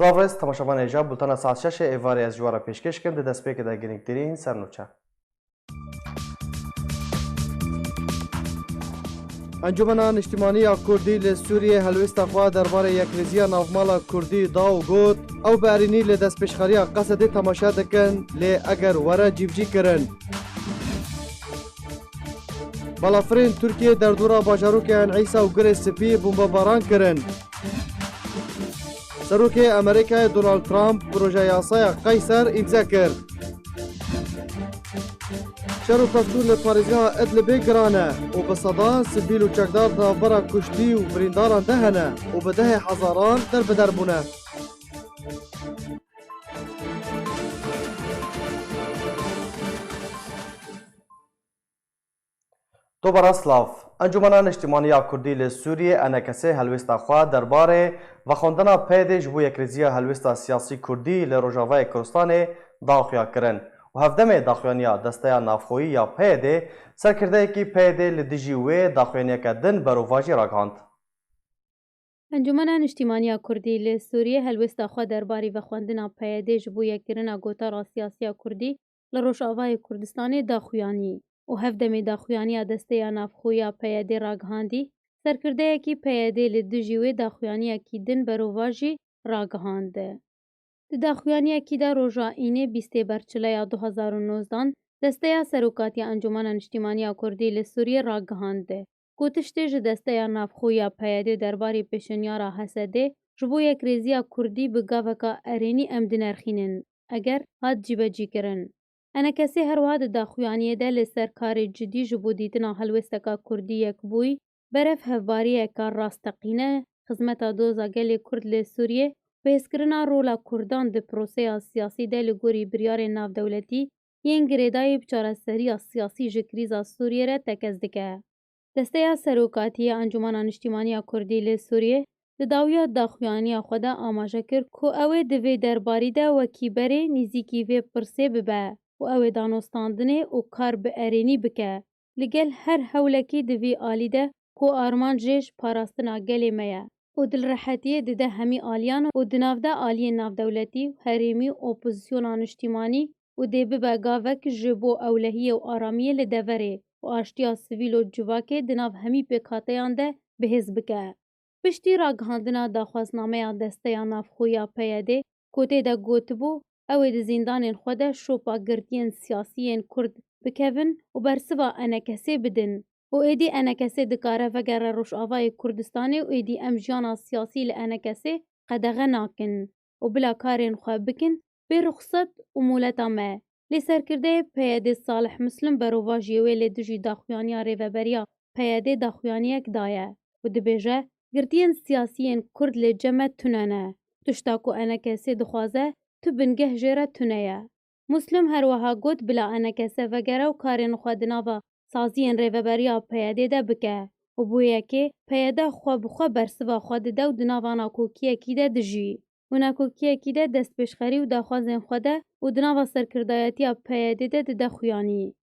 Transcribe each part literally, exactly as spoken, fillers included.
Silav rêz, temaşevanê hêja, bultena saet şeşê êvarê ez ji we re pêşkêş kim, di destpêkê de girîngtirîn sernûçe. Encûmena Niştimanî ya Kurdî li Sûriyê helwêsta xwe derbarê yekrêziya navmala Kurdî da û got, ew bi erênî li destpêşxeriya Qesedê temaşe dikin, lê eger were cîbicî kirin. Balafirên Tirkiyê derdora bajarokên Îsa û Girê Spî bombebaran kirin. Serokê Amerîkayê Donald Trump proje yasaya Qeyser îmze kir. Şer û pevçûn li parêzgeha Idlibê giran e û bi sedan sivîl û çekdar di navbera kuştî û birîndaran de hene û bi dehê hezaran derbeder bûne. Dobara silav. Encûmena Niştimanî ya Kurdî li Sûriyê, E N K S, helwêsta xwe derbarê vexwendina P Y D ji bo yekrêziya helwêsta siyasî Kurdî li Rojavayê Kurdistanê da xuya kirin û hevdemê daxuyaniya Desteya Navxweyî ya P Y D, serkirdeyekî P Y D li dijî wê daxuyaniyeke din berovajî ragihand. Encûmena Niştimanî ya Kurdî li Sûriyê helwêsta xwe derbarî vexwendina P Y D ji bo yekkirina gotara siyasî ya Kurdî li Rojavayê Kurdistanê daxuyanî û hevdemê daxuyaniya Desteya Navxwe ya P Y D ragihandî, serkirdeyekî P Y D li dijî wê daxuyaniyekî din berovajî ragihand. Di daxuyaniyekî de roja Înê bîstê Berçileya du hezar û nozdan, Desteya Serokatiya Encûmena Niştimanî ya Kurdî li Sûriyê ragihand ku tiştê ji Desteya Navxwe ya P Y D derbarê pêşinyara H S D ji bo yekrêziya Kurdî bi gaveka erênî em dinerxînin, eger hat cîbecîkirin. E N K S her wiha di daxuyaniyê de li ser karê cidî ji bo dîtina helwêsteka Kurdî yekbûyî, berev hevbariyeke rasteqîne, xizmeta doza gelê Kurd li Sûriyê, bihêzkirina rola Kurdan di proseya siyasî de li gorî biryarên navdewletî yên girêdayî bi çareseriya siyasî ji krîza Sûriyê re tekez dike. Desteya Serokatiyê Encûmena Niştimanî ya Kurdî li Sûriyê di dawiya daxuyaniya xwe de amaje kir ku ew ê di vê derbarî de wekî berê nîzîkî vê pirsê bibe û ew ê danûstandinê û kar bi erênî bike. Li gel her hewlekî di vî alî de ku armanc jê ji parastina gelê me ye û dilrehetiyê dide hemî aliyan û di nav de aliyên navdewletî û herêmî û opozisyona niştimanî û dê bibe gavek ji bo ewlehiyê û aramiyê li deverê û aştiya sivîl û civakê di nav hemî pêkhateyan de bihêz bike. Piştî ragihandina daxwaznameya Desteya Navxwe ya P Y D ku tê de gotibû, ew ê di zîndanên xwe de şopa girtiyên siyasî yên Kurd bikevin û bersiva E N K S'ê bidin û êdî E N K S dikare vegere Rojavayê Kurdistanê û êdî em jiyana siyasî li E N K S'ê qedexe nakin û bila karên xwe bikin bê ruxset û moleta me. Lê serkirdeyê P Y D Salih Muslim berovajiyê wê li dijî daxuyaniya rêveberiya P Y D daxuyaniyek daye û dibêje, girtiyên siyasî yên Kurd li cem me tune ne. Tişta ku E N K S dixwaze, tu bingeh jê re tune ye. Muslim her wiha got, bila E N K S vegere û karên xwe di nava saziyên rêveberiya P Y D de bike û bo yekê P Y D xwe bi xwe bersiva xwe dide û di nava nakokiyekî de dijî û nakokiyekî de destpêşxerî û daxwazên xwe de û di nava serkirdayetiya P Y D de dide xuyanî.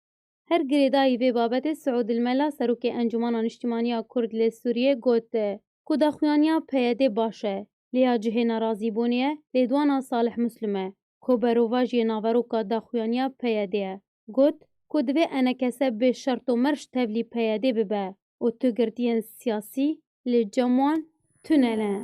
Her girêdayî vê babetê Siûd Ilmela, serokê Encûmana Niştimanî ya Kurd li Sûriyê, got ku daxuyaniya P Y D baş e, lê ya cihê nerazîbûnê ye, lêdwana Salih Muslim e, ku berovajiyê naveroka daxuyaniya P Y D ye. Got ku divê E N K S bê şert û merc tevlî P Y D bibe û tu girtiyên siyasî li cem wan tune ne.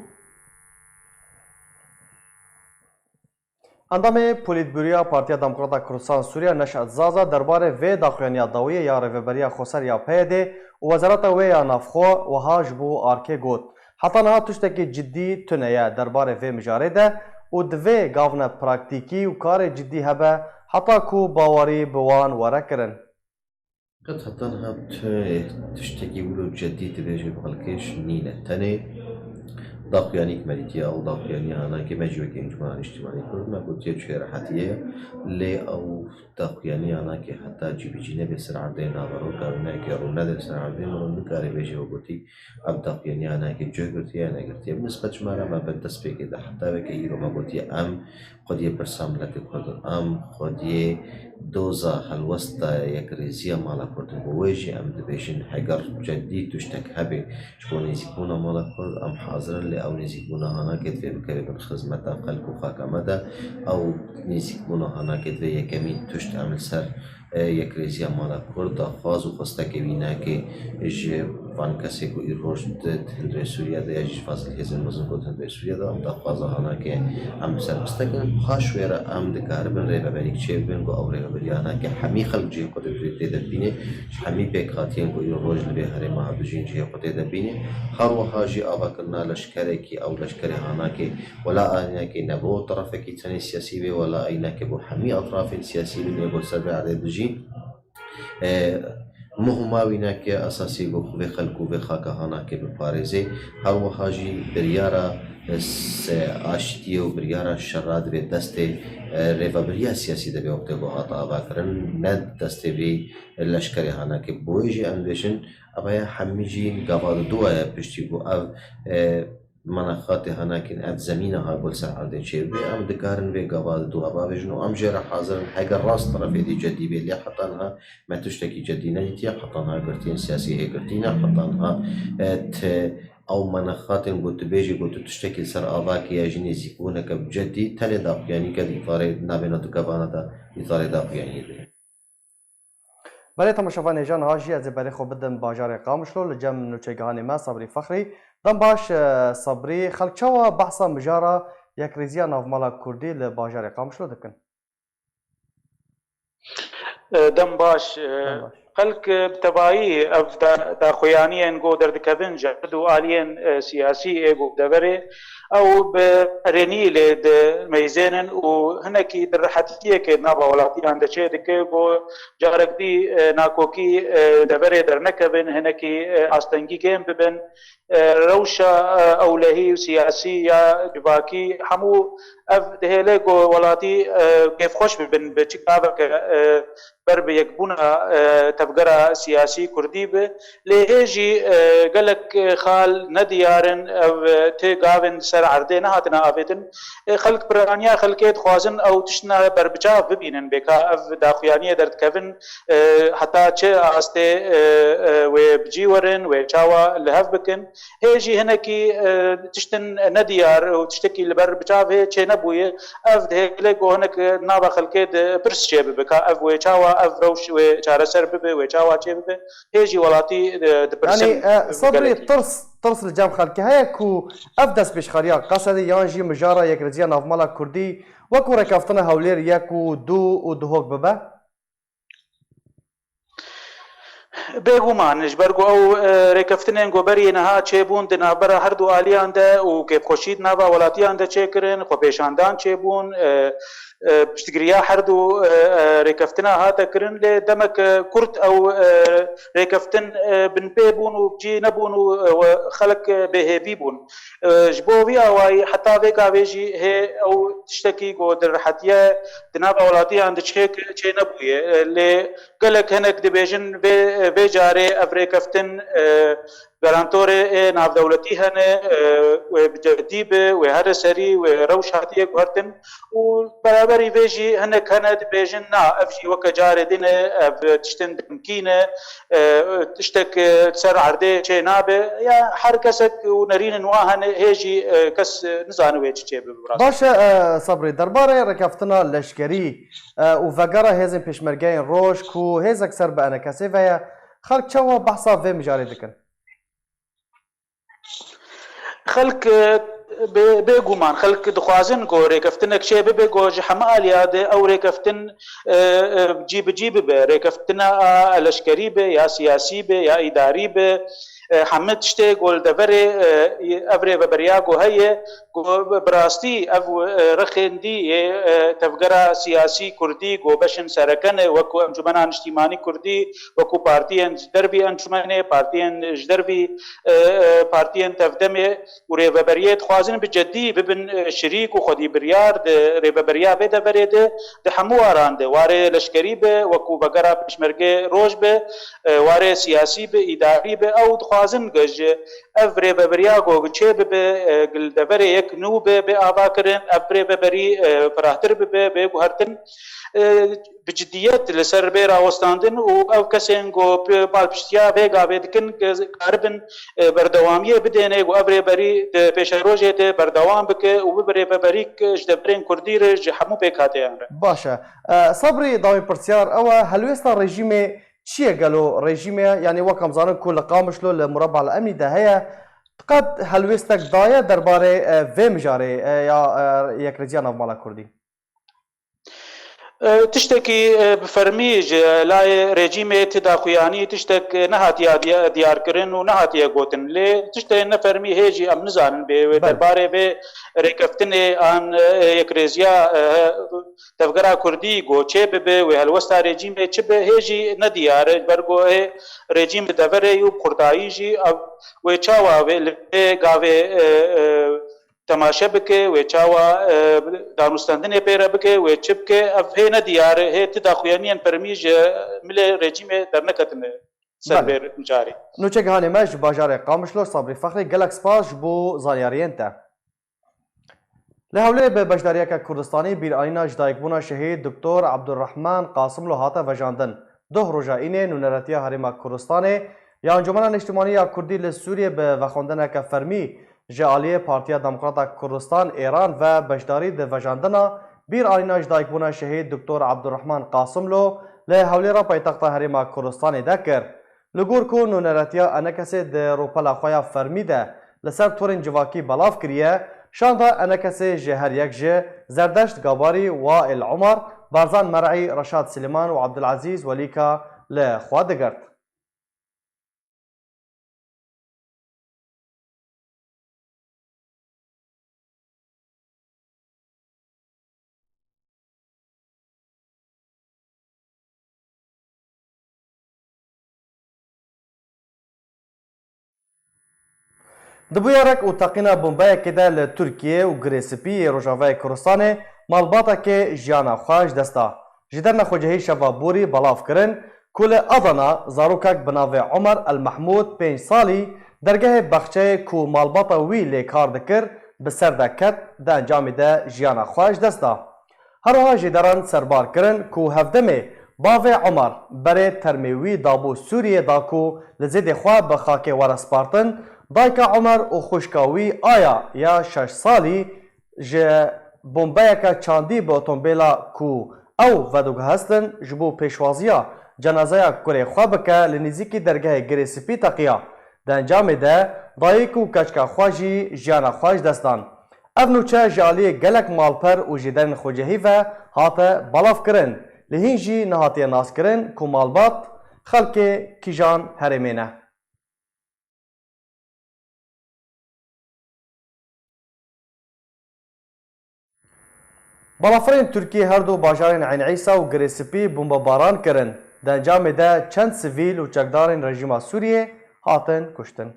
Endamê Polîtbûroya Partiya Demokrata Kurdistan Sûriye Neşet Zaza derbarê vê daxuyaniya dawiyê ya Rêveberiya Xweser ya P Y D û Wezareta wê ya Navxwe wiha ji bo arkê got, heta niha tiştekî cidî tune ye derbarê vê mijarê de û divê gavne praktîkî û karê cidî hebe heta ku bawerî bi wan were kirin. Qet heta niha tu tiştekî wilo cedî tu bêjî bi xelkê ji nîne. Tenê daxuyanîk me dîtiye, ew daxuyaniya anakê me jî wekî Encûmena Niştimanî Kurd me gotiye çi rehetiyê ye. Lê ew daxuyaniya anakê heta cîbicî nebe ser erdê naveroka, neke rûnede ser erdê, mirin nikare bêje we gotî ev daxuyaniya anakê cih girtiye ya negirtiye. Bi nisbet ji me re me bi destpêkê de heta weke îro me gotiye em xwediyê pirsa miletê Kurd in, em xwediyê Doza helwesta yekrêziya mala Kurd in. Bo wê jî em dibêjin, heger cedî tiştek hebe ji bo nêzîkbûna mala Kurd, em hazir in, lê ew nêzîkbûna hanakê divê bikeve bin xizmeta xelk û xaka me de. Ew nêzîkbûna hanakê divê yekemîn tişt em li ser, e, yekrêziya mala Kurd daxwaz û xwestekê wî nake ji van kesê ku îroj di, di hundirê Sûriye de ya jî ji van hêzên mezin ku di hundirê Sûriye de em daxwaza hanakê em li ser bistekin. Paş wê re em dikaribin rêveberîk çêbibin ku ew rêveberiya hanakê hemî xelk cihê xwe tê de bibîne, ji hemî pêkhatiyên ku îroj li vê herêma dijîn cihê xwe tê de bibîne. Her wiha jî avakirina leşkerekî, ew leşkerê hanakê wela eynekê ne bo terefekî tenê siyasî bê, wela eynekê bo hemî etrafên siyasî bin ê ku li ser vê erdê dijîn. E, muhima wî neke esasî ku vê xelk û vê xaka hanakê biparêzê. Her wiha jî biryara, e, se-, aştiyê û biryara şera divê destê, e, rêveberiya siyasî de bê wextê ku hate avakirin, ne destê vê leşkerê hanakê. Bo wê jî em dibêjin, ev ya hemî jî gava diduwa ye piştî ku ev, e, Mana xatê hanakên ev zemîna ha ku li ser erdê çêbibe, em dikarin vê gava di dua bavêjin û em jê re hazir in, heger rast terefê dî cedî bê, lê heta niha me tiştekî cedî nedîtiye, heta niha girtiyên siyasî hê girtî ne, heta niha, e, ti ew mana xatên ku tu bêjî ku tu tiştekî li ser ava kiriye jî nêzîkbûneke bi cedî tenê daxuyanî ke di îdarê navêna du gavana de îdarê daxuyaniyê bê. Belê temaşevanê, hêja niha jî ez ê berê xwe bidim bajarê Qamişlo li cem nûçegihanê me Sabrî Fexrî. Dem baş, e, Sabrî, xelk çawa behsa mijara yekrêziya navmala Kurdî li bajarê Qamişlo dikin? E, dem baş, e, Dem baş. Xelk, e, bi tevayî ev da-, daxuyaniyên ku derdikevin ji her du aliyên, e, siyasî ê ku deverê, ew bi erênî lê dimeyzênin û hinekî di rehetiyekê nava welatiyan de çê dike, ku carek dî, e, nakokî, e, deverê dernekevin, hinekî, e, astengî kêm bibin, e, rewşa, e, ewlehî û siyasî ya civakî hemû ev dihêle ku welatî, e, kêfxweş bibin bi çi gaveke, e, ber bi yekbûna, e, tevgera siyasî kurdî bi. Lê hê jî, e, gelek, e, xal nediyar in, ev, e, ti gavên li ser erdê nehatine avêtin. E, xelk piraniya xelkê dixwazin ew tiştine berbiçav bibînin, bêka ev daxuyaniyê derdikevin, e, heta çi astê, e, e, wê bi cî werin, wê çawa li hev bikin. Hê jî hinekî, e, tiştin nediyar û tiştekî li ber bi çav hê çênebûye. Ev dihêle ku hinek nava xelkê de pirs çêbibe, ka ev wê çawa ev rewş wê çareser bibe, wê çawa çêbibe. Hê jî welatî, e, dipirsin. Yanî, e, Sabrî, gelekî tirs, tirs li cem xelkê heye ku ev destpêşxeriya Qesedê yan jî mijara yekrêziya navmala Kurdî wekû rêkeftina Hewlêr yek û du û Duhok bibe? Bêguman, ji ber ku ew, e, rêkeftinên ku berî niha çêbûn di navbera her du aliyan de û kêfxweşî di nava welatiyan de çêkirin, xwepêşandan çêbûn, e, e, piştgiriya her du, e, e, rêkeftina hate kirin, lê demek, e, kurt ew, e, rêkeftin, e, binpê bûn û cî nebûn û, e, we xelk, e, bêhêvî bûn. E, ji bo vî awayî heta vê gavê jî hê ew tiştekî ku di rihetiye di nava welatiyan de çêk çê nebûye. E, lê gelek hinek dibêjin vê, vê carê ev rêkeftin, e, garantorê ê navdewletî hene, e, wê bi cedî be, wê here serî, wê rewş hatiye guhertin. Û beraberî vê jî hinek hene dibêjin, na, ev jî weke carê din e, ev tiştin dimkîne, e, tiştek, e, ser erdê çê nabe. Ya her kesek û nerînin wa hene, hê jî, e, kes, e, nizane wê çi çê bibe bi rastî. Baş e, e, Sabrî, derbarê rêkeftina leşkerî, e, û vegera hêzên pêşmergeyên roj ku hêzek ser bi enekesê ve ye, xelk çawa behsa vê mijarê dikin? Xelk, e, bê-, bêguman, xelk dixwazin ku rêkeftinek çê bibe, ku ji heme aliya de ew rêkeftin, e, e, cî bi cî bibe. Rêkeftina a leşkerî be, ya siyasî be, ya îdarî be, e, heme tiştê ku li deverê, e, ev rêveberiya ku heye, ku bi rastî ev, e, rexên dî yê, e, tevgera siyasî kurdî ku beşên sereke ne, wekû Encûmena Niştîmanî Kurdî, wekû partiyên ji dervî encûmenê, partiyên ji dervî, e, e, partiyên tevdemê û rêveberiyê dixwazin bi cedî bibin, e, şirîk û xwedî biryar di rêveberiya vê deverê de, di hemû waran de, warê leşkerî be, wekû vegera pêşmergê roj be, e, warê siyasî be, îdarî be, ew dixwazin ku ji ev rêveberiya ku çê bibe, e, li deverê yek nû be, bê avakirin, ev rêveberî, e, firahtir bibe, bê guhertin. E, bi cidiyet li ser bê rawestandin û ev kesên ku p-, palpiştiya vê gavê dikin, ke karibin, e, berdewamiyê bidêne, ku ev rêberî di pêşerojê de berdewam bike û bibe rêveberîk ji deverên kurdî re ji hemû pêkhateyan re. Baş e. E, Sabrî, dawî pirsyar ew e, helwêsta rejîmê çi ye gelo? Rejîmê, yanî wek em zanin ku li Qamişlo li Mureba li Emnî de heye, qet helwêstek daye derbarê, e, vê mijarê, e, ya, e, yekrêziya navmala kurdî? E, tiştekî, e, bi fermî ji layê rejîmê ti daxuyanî tiştek nehatiye diya-, diyarkirin û nehatiye gotin. Lê tiştê ne fermî hê jî em nizanin bê wê Belê. derbarê vê rêkeftinê an, e, yekrêziya, e, tevgera kurdî ku çê bibe, wê helwesta rejîmê çi be, hê jî nediyar e. Ji ber ku hê rejîm li deverê û bi xurtayî jî ev, wê çawa wê li vê gavê, e, e, temaşe bike, wê çawa, e, danûstendinê pê re bike, wê çi bike, ev hê nediyar e, hê ti daxuyaniyên fermî ji milê rejîmê derneketine ser Belê. vê mijarê. Nûçe gihanê me ji bajarê Qamişlo, Sabrî Fexrî, gelek spas ji bo zanyariyên te. Li Hewlêrê bi beşdariyeke Kurdistanî bîranîna ji dayikbûna şehîd Doktor Abdurrahman Qasimlo hate vejandin. Duh roja înê nûneretiya Herêma Kurdistanê ya Encûmena Niştimanî ya Kurdî li Sûriyê bi vexwendineke fermî ji aliyê Partiya Demokrata Kurdistan, Êran, ve beşdarî di vejandina bîranîna ji dayikbûna şehîd Doktor Abdurrahman Qasimlo li Hewlêra paytexta Herêma Kurdistanê de kir. Li gor ku nûneretiya ENKSê di rûpela xwe ya fermî de li ser torên civakî belav kiriye, şanda ENKSê ji her yek ji Zerdeşt Gabarî, Wail Umar, Barzan Mer'î, Reşad Silêman û Abdulazîz Welîka li xwe digirt. Di bûyerek û teqîna bombeyekê de li Tirkiye û Girê Spî yê Rojavayê Kurdistanê malbatekê jiyana xwe ji dest da. Ji derna xwecihî şeva borî belav kirin ku li Adana zarokek bi navê Omer El Mehmûd, pênc salî, dergehê baxçeyê ku malbata wî lê kar dikir, bi ser de ket, di encamê de jiyana xwe ji dest da. Her wiha jêderan serbar kirin ku hevdemê bavê Omer berê termê wî dabû Sûriyê da ku li zêdê xwe bi xakê were spartin, dayika Omer û xwişka wî Aya ya şeş salî ji bombeyeke çandî bi otomobêla ku ew vediguhestin ji bo pêşwaziya cenazeya kurê xwe bike li nêzîkî dergehê Girê Spî teqiya. Di encamê de dayik û keçika xwe jî jiyana xwe ji dest dan. Ev nûçe ji aliyê gelek malper û jêderên xwecihî ve hate belavkirin, lê hîn jî nehatiye naskirin ku malbat xelkê kîjan herêmê ne. Balafirên Tirkiyê her du bajarên Eyn Îsa û Girê Spî bombebaran kirin. Di encamê de çend sivîl û çekdarên rejîma Sûriyê hatin kuştin.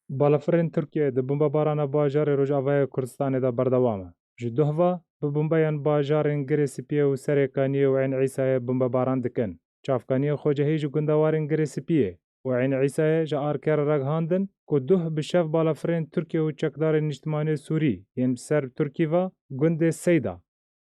Balafirên Tirkiyê di bombebarana bajarê Rojavayê Kurdistanê de berdewam e. Ji duh ve bi bombeyan bajarên Girê Spiyê û Serê Kaniyê û Eyn Îsayê bombebaran dikin. Çavkaniyên xwecihî ji gundewarên Girê Spiyê û Eyn Îsayê ji ARKê re ragihandin ku duh bi şev balafirên Tirkiye û çekdarên niştimanê Sûrî yên bi ser Tirkî ve gundê Seyda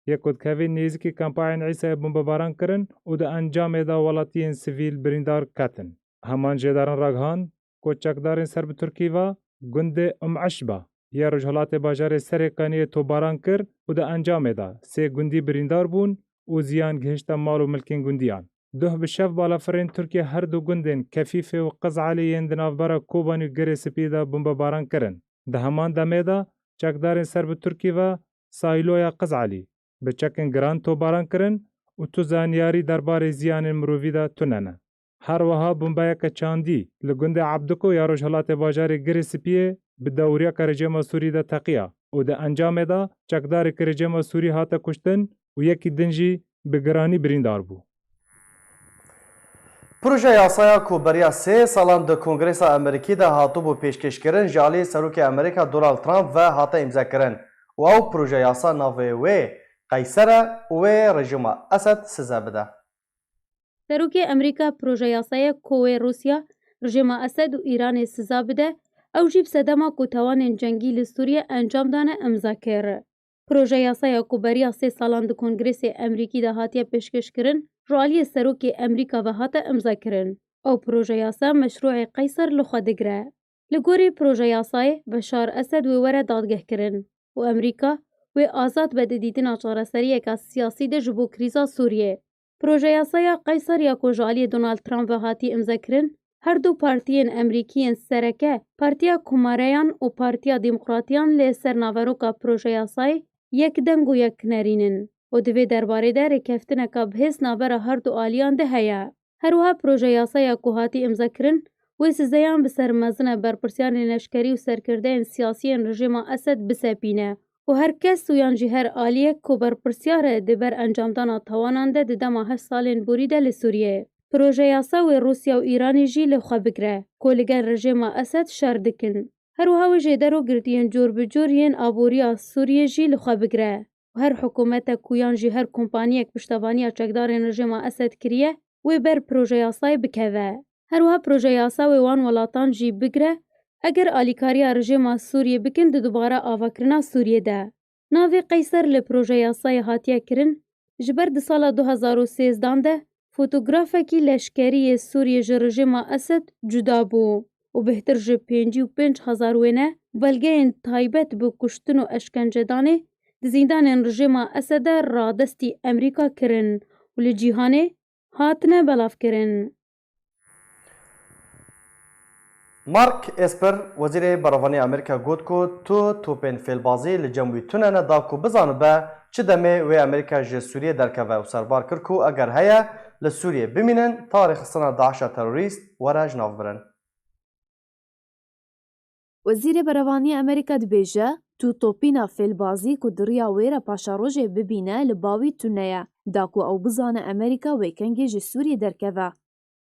yê ku dikevî nêzîkî kampa Eyn Îsayê bombebaran kirin û di encamê de welatiyên sivîl birîndar ketin. Heman jêderan ragihand ku çekdarên ser bi Tirkî ve gundê Umm Eşba yê rojhilatê bajarê Serê Kaniyê topbaran kir û di encamê de sê gundî birîndar bûn û ziyan gihişte mal û milkên gundiyan. Duh bi şev balafirên Tirkiyê her du gundên Kefîfê û Qizalî yên di navbera Kobanî û Girê Spî de bombebaran kirin. Di heman demê de çekdarên ser bi Tirkî ve Sayloya Qizalî bi çekên giran topbaran kirin û tu zanyarî derbarê ziyanên mirovî de tune ne. Her wiha bombeyeke çandî li gundê Ebdiko ya rojhilatê bajarê Girê Spiyê bi dewriyeke rejîma Sûrî de teqiya û di encamê de çekdarekî rejîma Sûrî hate kuştin û yekî din jî bi giranî birîndar bû. Proje yasaya ku beriya sê salan di Kongresa Amerîkî de hatibû pêşkêşkirin, ji alî Serokê Amerîka Donald Trump ve hate îmzekirin û ew proje yasa navê wê Qeyser e û wê rejîma Esed size bide. Serokê Amerîka proje yasayek ku wê Rûsya, rejêma Esed û Îranê siza bide, ew jî bi sedema ku tawanên cengî li Sûriyê encam dane, imza kir. Proje yasaya ku beriya sê salan di Kongresê Amerîkî de hatiye pêşkêşkirin, ji aliyê Serokê Amerîka ve hate imzakirin. Ew proje yasa meşrûê Qeyser li xwe digire. Li gorî proje yasayê, Beşar Esed wê were dadgehkirin û Amerîka wê azad be di dîtina çareseriyeke siyasî de ji bo krîza Sûriyê. Proje yasaya Qeyser ya ku ji aliyê Donald Trump ve hatî imzekirin, her du partiyên Amerîkî yên sereke, Partiya Komareyan û Partiya Demokratiyan lê ser naveroka proje yasayê yek deng û yek nerîn in û di vê derbarê de rêkeftineka bihêz navbera her du aliyan de heye. Her wiha proje yasaya ku hatî imzekirin, wê sizeyan bi ser mezine berpirsiyarên leşkerî û serkirdeyên siyasî yên rejîma Esed bisepîne û her kes û yan jî her aliyek ku berpirsiyar e di ber encamdana tawanan de di dema heşt salên borî de li Sûriyeyê. Proje yasa wê Rûsya û Îranê jî li xwe bigire ku li gel rejîma Esed şer dikin. Her wiha wê jêder û girtiyên cor bi cor yên aboriya Sûriyê jî li xwe bigire û her hikûmetek ku yan jî her kompaniyek piştevaniya çekdarên rejîma Esed kiriye, wê ber proje yasayê bikeve. Her wiha proje yasa wê wan welatan jî bigire, eger alîkariya rejîma Sûriyê bikin di dubare avakirina Sûriyê de. Navê Qeyser li proje yasayê hatiye kirin, ji ber di sala du hezar û sêzdan de fotografekî leşkerî yê Sûriyê ji rejîma Esed cuda bû û bêhtir ji pêncî û pênc hezar wêne belgeyên taybet bi kuştin û eşkencedanê di zîndanên rejîma Esed de radestî Amerîka kirin û li cîhanê hatine belavkirin. Mark Esper, Wezîrê Berevanî Amerîka got ku tu topên fêlbazî li cem wî tune ne da ku bizanibe çi demê wê Amerîka ji Sûriyê derkeve û serbar kir ku eger heye li Sûriyê bimînin ta rêxistina DAIŞa terorîst were ji nav birin. Wezîrê Berevanî Amerîka dibêje, tu topîna fêlbazî ku di riya wê re paşerojê bibîne li ba wî tune ye, da ku ew bizane Amerîka wê kengê ji Sûriyê derkeve.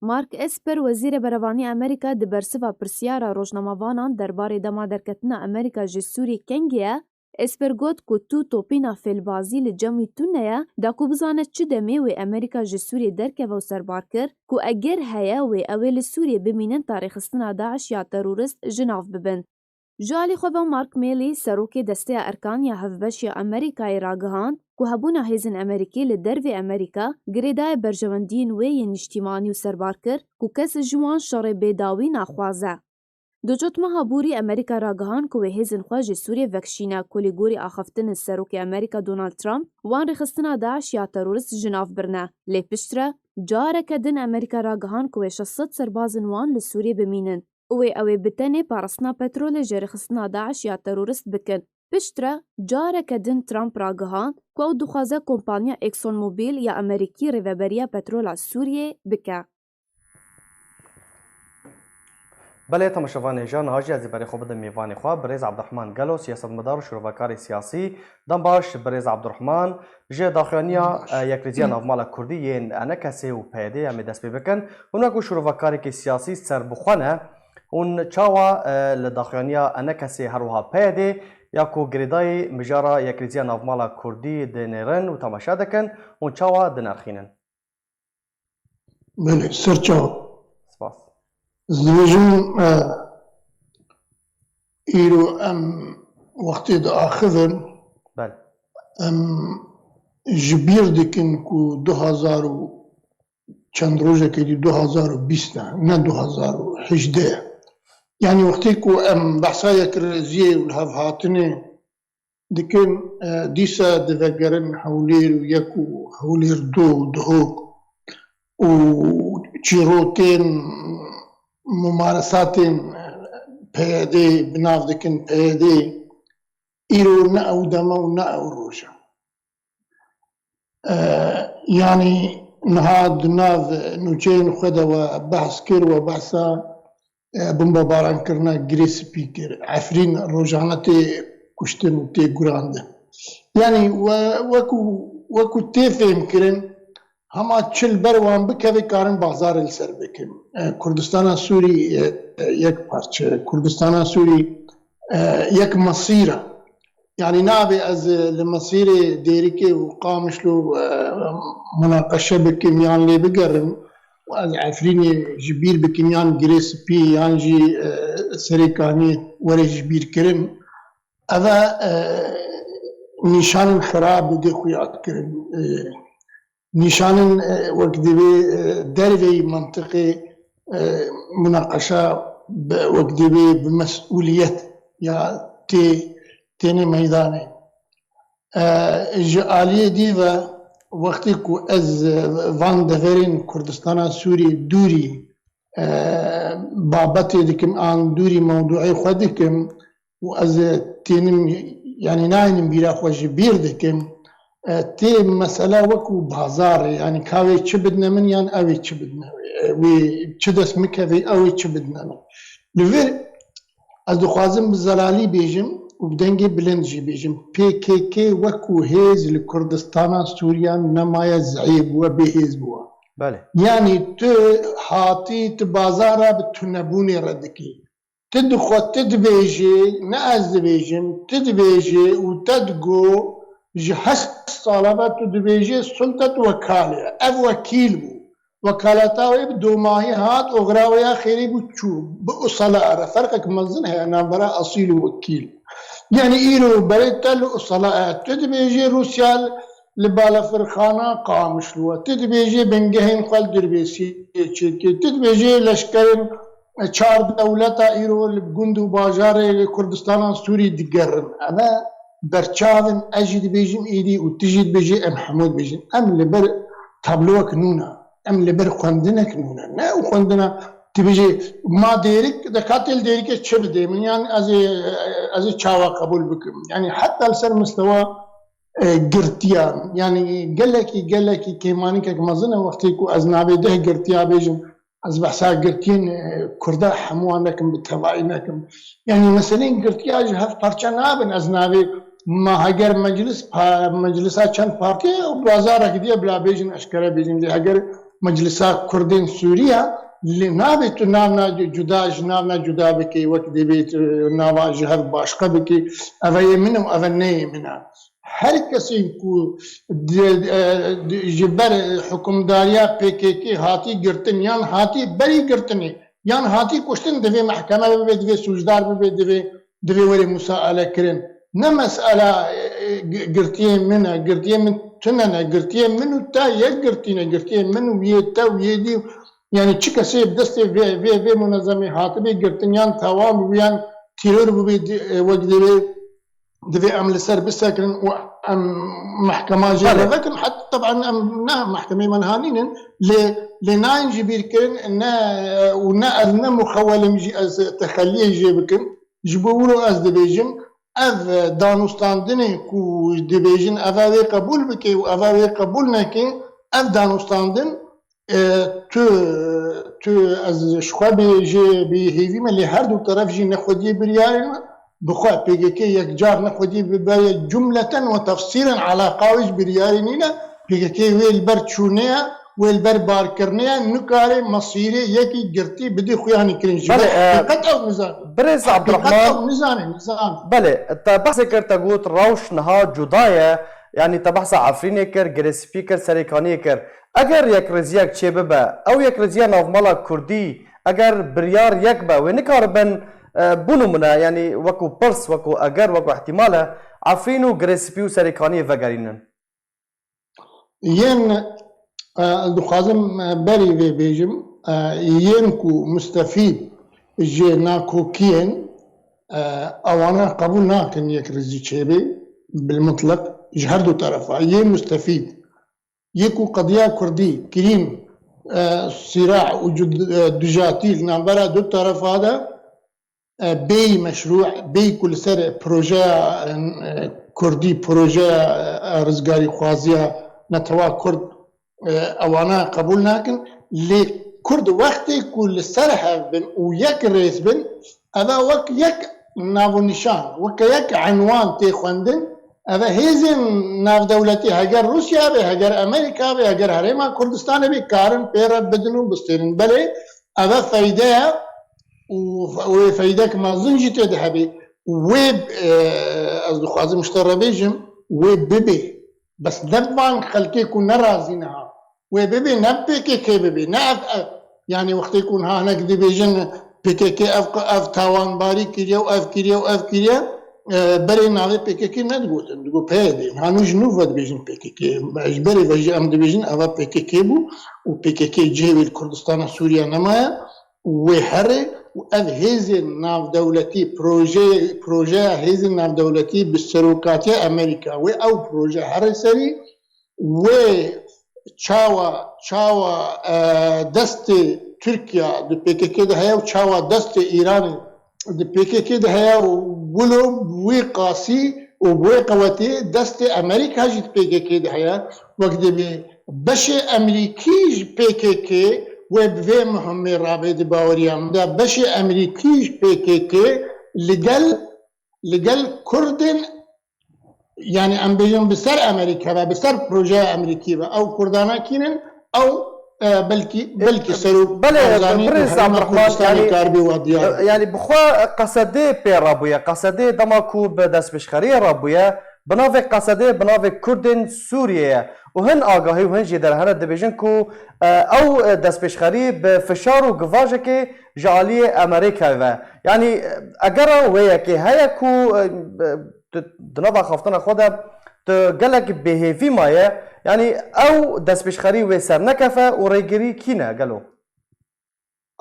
Mark Esper, Wezîrê Berevanî Amerîka di bersiva pirsiyara rojnamavanan derbarê dema derketina Amerîka ji Sûriyê kengê ye, Esper got ku tu topîna fêlbazî li cem wî tune ye, da ku bizane çi demê wê Amerîka ji Sûriyê derkeve û serbar kir ku eger heye wê ew ê li Sûriyê bimînin ta rêxistina DAIŞ ya terorist ji nav bibin. Ji alî xwe ve Mark Milley, serokê Desteya Erkan ya Hevbeş ya Amerîkayê ragihand ku hebûna hêzên Amerîkî li dervê Amerîka girêdayê berjewendiyên wê yên niştîmanî û serbar kir ku kes ji wan şerê bêdawî naxwaze. Di cotmeha borî Amerîka ragihand ku wê hêzên xwe ji Sûriyê vekişîne ku li gorî axaftinên Serokê Amerîka Donald Trump wan rêxistina DAIŞ ya terorist ji nav birine. Lê piştre careke din Amerîka ragihand ku wê şeş sed serbazên wan li Sûriyê bimînin û wê ew ê bi tenê parastina petrolê ji rêxistina DAIŞ ya terorist bikin. Piştre careke din Trump ragihand ku ew dixwaze kompaniya ExxonMobil ya Amerîkî rêveberiya petrola Sûriyê bike. Belê, temaşevanê, ji niha jî ez ê berê xwe bidim mêvanê xwe, birêz Abdurrahman Gelo, siyasetmedar û şîrovekar siyasî. Dem baş birêz Abdurrahman, ji daxuyaniya, e, Yekrêziya Navmala Kurdî yên ENKSê û PYDê em ê dest pê bikin. Hûn wekî şîrovekareke siyasî serbixwe ne, hûn çawa, e, li daxuyaniya ENKSê her wiha PYDê ya ku girêdayî mijara Yekrêziya Navmala Kurdî dinêrin û temaşe dikin, hûn çawa dinirxînin? Belê, ser çawa. Spas. Ez dibêjim, e, îro em wextê diaxivin, Belê. Em ji bîr dikin ku du hazar û çend rojekê dî, du hazar û bîst e, ne du hazar û hejdeh e. Yanî wextê ku em behsa yekrêziyê û lihevhatinê dikin, e, dîsa divegerin Hewlêr û yek û Hewlêr du û Duhok û çîrokên, mumaresatên PYDê bi nav dikin PYDê. Îro ne ew dema û ne ew roj e. E, yanî niha di nav nûçeyên xwe de we behs kir, we behsa, e, bombebaran kirina Girê Spî kir. Efrîn rojane tê kuştin û tê gurandin. Yanî we, wekû, wekû tê fêhmkirin, hema çi li ber wan bikeve karin bazarê li ser bikin. E, Kurdistana Sûrî, e, e, yek parçe. Kurdistana Sûrî, e, yek mesîr e. Yanî nabê ez, e, li mesîrê Dêrikê û Qamişlo, e, munaqeşe bikim yan lê bigerim. ez Efrînê ji bîr bikim yan Girê Spî yan jî, e, Serê Kaniyê were ji bîr kirin. Ev e, e, nîşanên xirab dê xuya kirin. E, nîşanên, e, wek divê, e, derveyî mantiqê, e, munaqeşa bi, wek divê bi mesûliyet ya tê, têne meydanê. E, ji aliyê dî ve wextê ku ez, e, van deverên Kurdistana Sûrî dûrî, e, babetê dikim an dûrî mewduê xwe dikim û ez tênim, yanî nayênim bîra xwe ji bîr dikim. E, tê mesela wekû bazarê, yanî ka wê çi bidine min yan ew ê çi bidine wê, e, wê çi dest min kevê ew ê çi bidine min. Li vir ez dixwazim bi zelalî bêjim û bi dengê bilind jî bêjim. P K K wekû hêz li Kurdistana Sûriya nemaye, zeîf bûye, bêhêz bûye. Belê. Yanî tu hatî, tu bazara bi tunebûnê re dikî. Tu dixwe, tu dibêjî, ne ez dibêjim, tu dibêjî û te digo ji heşt sala ve tu dibêjî sultet wekalê. Ev wekîl bû. Wekaleta wê bi domahî hat, oxira wê ya xêrî bû çû. Bi usala re ferqek mezin heye navbera esîl û wekîl. Yanî îro berê te li usala e. Tu dibêjî Rûsya li balafirxana Qamişlo e. Tu dibêjî bingehên xwe li Dirbêsiyê çêdike. Tu dibêjî leşkerên çar dewleta îro li gund û bajarê li Kurdistana Sûrî digerin. Ev e berçav in, ez jî dibêjim êdî û tu jî dibêjî, em hemû dibêjin. Em li ber tabloyek nû ne. Em li ber xwendinek nû ne. Ne ew xwendina tu bêjî ma Dêrik, de ka tê li Dêrikê çi bidê min, yan ez ê, ez ê çawa qebûl bikim. Yanî heta li ser mistewa, e, girtiya, yanî gelekî, gelekî kêmanîkek mezin e wextê ku ez navê deh girtiya bêjim, ez behsa girtiyên, e, Kurda hemûyan nekim, bi tevayî nekim. Yanî meselên girtiya ji hev parçe nabin. Ez navê ma heger meclis, pa-, meclisa çend partî ye, bazarek diye bila bêjin, eşkere bêjin. Lê heger meclisa Kurdên Sûriya, lê nabê tu navna cuda ji navna cuda bikî, wek dibê tu nava ji hev başqe bikî, eve yê min û eve neyê min e. Her kesên ku di, e, di, ji ber hukimdariya P K K hatî girtin yan hatî berî girtinê yan hatî kuştin, divê mehkeme bibe, divê sûcdar bibe, divê, divê were musaele kirin. Ne mesela, e, e, gi-, girtiyên min e, girtiyên min tune ne, girtiyên min û te yek girtî ne, girtiyên min û yê te û yê dî. Yanî çi kesê bi destê vê, vê, vê munezemê hatibê girtin yan tewam bû yan teror bûbê, di-, e, wek divê, divê em li ser bisekirin û em mehkema jê Belê. Re vekin. Heta teban em ne mehkemê menha nînin, lê, lê nayên ji bîr kirin, ne, û ne ez ne muxewelim jî ez texeliyê jê bikim. Ji bo wilo ez dibêjim, ev danûstandinê ku dibêjin eve wê qebûl bike û eve wê qebûl neke, ev danûstandin, e, tu, tu ez ji xwe bê jê bê hêvî me, lê her du teref jî nexwediyê biryarê ne. Bi xwe P K K yek car nexwediyê bibe cumleten we tefsîlen eleqa wê ji biryarê nîne. P K K wê li ber çûnê ye, wê li ber barkirinê ye, nikare mesîrê yekî girtî bidê xuyanî kirin. Ji Belê, ber e, heqîqet ew nizane. Birêz Heqîqet Abdurrahman, ew nizane, nizane. Belê, te behsê kir, te got rewş niha cuda ye. Yanî te behsa Efrînê kir, Girê Spî kir, Serêkaniyê kir. Eger yekrêziyek çêbibe, ew yekrêziya navmala Kurdî, eger biryar yek be, wê nikaribin, e, bo nimûne, yanî wekû pirs, wekû eger, wekû îhtîmal e, Efrîn û Girê Spî û Serêkaniyê vegerînin. Yên, e, ez dixwazim, e, berî vê bêjim, e, yên ku mustefîd ji nakokiyên, e, ewana qebûl nakin yekrêzî çêbe, bil mutleq, ji her du terefa. Yên mustefîd, yê ku qediya Kurdî, kirîn, e, sîra û cud-, e, dujatî li navbera du terefa de, e, bêyî meşrû, bêyî ku li ser projeya, e, Kurdî, projeya, e, rizgarîxwaziya netewa Kurd, e, ewana qebûl nakin. Lê Kurd wextê ku li ser hev bin û yek rêz bin, eve wek yek navûnîşan, weke yek enwan tê xwendin, eve hêzên navdewletî, heger Rûsya be, heger Amerîka be, heger Herêma Kurdistanê be, karin pê re bidin û bistênin. Belê, eve feyde ye û wê feydek mezin jî tê de hebe. Wê, e, ez dixwazim ji te re bêjim, wê bibe. Bes ne van xelkê ku ne razî niha. Wê bibê, ne P K K bibê, ne ev, ev. Yani wextê ku niha hinek dibêjin P K K ev, ev tawanbarî kiriye û ev kiriye û ev kiriye, e, berê navê P K K nedigotin, digot P Y D. Niha nû ji nû ve dibêjin P K K. Ji berê ve jî em dibêjin eva P K K bû û P K K cihê wê li Kurdistana Sûriye nemaye. Wê herê û ev hêzên navdewletî, proje, projeya hêzên navdewletî bi serokatiya Amerîka, wê ew proje herê serî, wê çawa, çawa, e, destê Tirkiye di P K K de heye û çawa destê Îranê di P K K de heye û wilo wî qasî û bi wê qewetê destê Amerîka jî di P K K de heye. Wek dibê beşê Amerîkî ji P K K wê bi vê muhimê rabê di baweriya min de. Beşê Amerîkî ji P K K li gel, li gel Kurdên, yani em bêjin bi ser Amerîka ve, bi ser projeya Amerîkî ve. Ew Kurdana kî nin, ew, e, belkî, belkî serok Belê, Barzanî û Birêz Herêma Abdurrahman, Kurdistanê yani, karibê wa diyar e, bike. Yani bi xwe qesedê pê rabûye. Qesedê dema ku bi destpêşxeriyê rabûye, bi navê qesedê, bi navê Kurdên Sûriyê ye. Û hin agahî û hin jêder hene dibêjin ku, e, ew, e, destpêşxerî bi fişar û givajekê ji aliyê Amerîkayê ve. Yani, e, egera wê yekê heye ku, e, e, tu di nava axaftina xwe de tu gelek bêhêvî maye, yanî ew destpêşxerî wê ser nekefe û rêgirî kî ne gelo?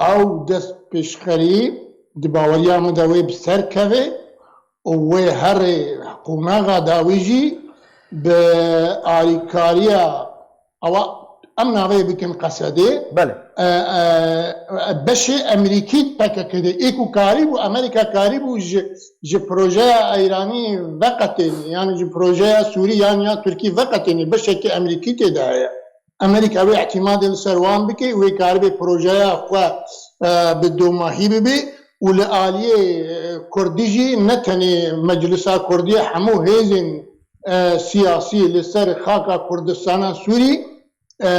Ew destpêşxerî di baweriya min de wê bi ser keve û wê herê qonaxa dawî jî bi alîkariya Ewa em navê bikin Qesedê. Belê. E, e, beşê Emerîkî P K K de ê ku karîbû, Amerîka karîbû ji, ji projeya Îranî veqetênê, yani ji projeya Sûrî yan ya Tirkî veqetênê, beşekî Emerîkî tê de heye. Amerîka wê îtîmadê li ser wan bike, wê karibê projeya xwe, e, bi domahî bibe û li aliyê, e, Kurdî jî ne tenê Meclisa Kurdî, hemû hêzên e, siyasî li ser xaka Kurdistana Sûrî, e,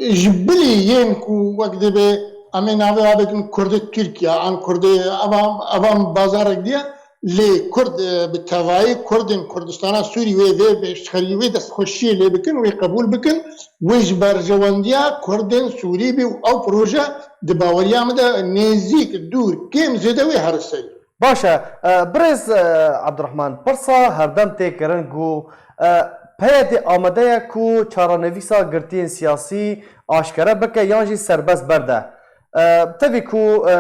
ji bilî yên ku wek dibê em ê navê wan bikin Kurdê Tirkiye an Kurdê evan, evan bazarek diye, lê Kurd, e, bi tevayî Kurdên Kurdistana Sûrî wê vê pêşxerî, wê destxweşiyê lê bikin, wê qebûl bikin, wê ji berjewendiya Kurdên Sûrî bî û ew proje di baweriya min de nêzîk, dûr, kêm, zêde wê here serî. Baş e, e, birêz, e, Abdurrahman, pirsa herdem tê kirin ku, e, P Y D amade ye ku çarenivîsa girtiyên siyasî aşkere bike yan jî serbest berde. E, tevî ku, e,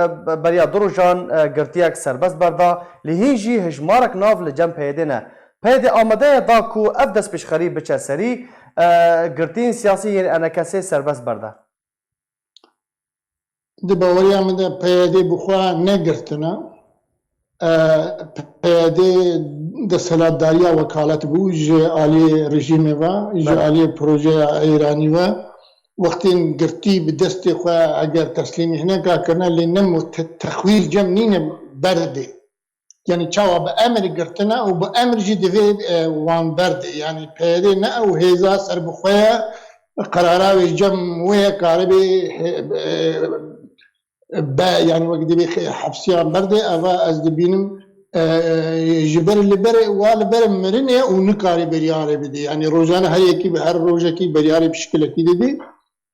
beriya du rojan, e, girtiyek serbest berda, lê hîn jî hijmarek nav li cem P Y D ne. P Y D amade ye da ku ev destpêşxerî biçe serî, e, girtiyên siyasî yên enekesê serbest berde. Di baweriya min de P Y D bi xwe negirtine. E, P Y D desthilatdariya wekalet bû ji aliyê rejîmê ve, ji Belê. aliyê projeya Îranî ve. Wextên girtî bi destê xwe eger teslîmî hineka kirine, lê ne mu-, te-, texwîr cem nîne berdê. Yani çawa bi emir girtine û bi emir jî divê, e, wan berdê. Yani P Y D ne ew hêza serbixwe ye, qerara wê cem wê ye karibê, e, be, yani wek divê xe-, hepsiyan berdê. Eva ez dibînim, e, ji ber li ber, wa li ber mirinê û nikarê biryarê bidê. Yani rojane her yekî bi her rojekî biryarê bi şikilekî didî.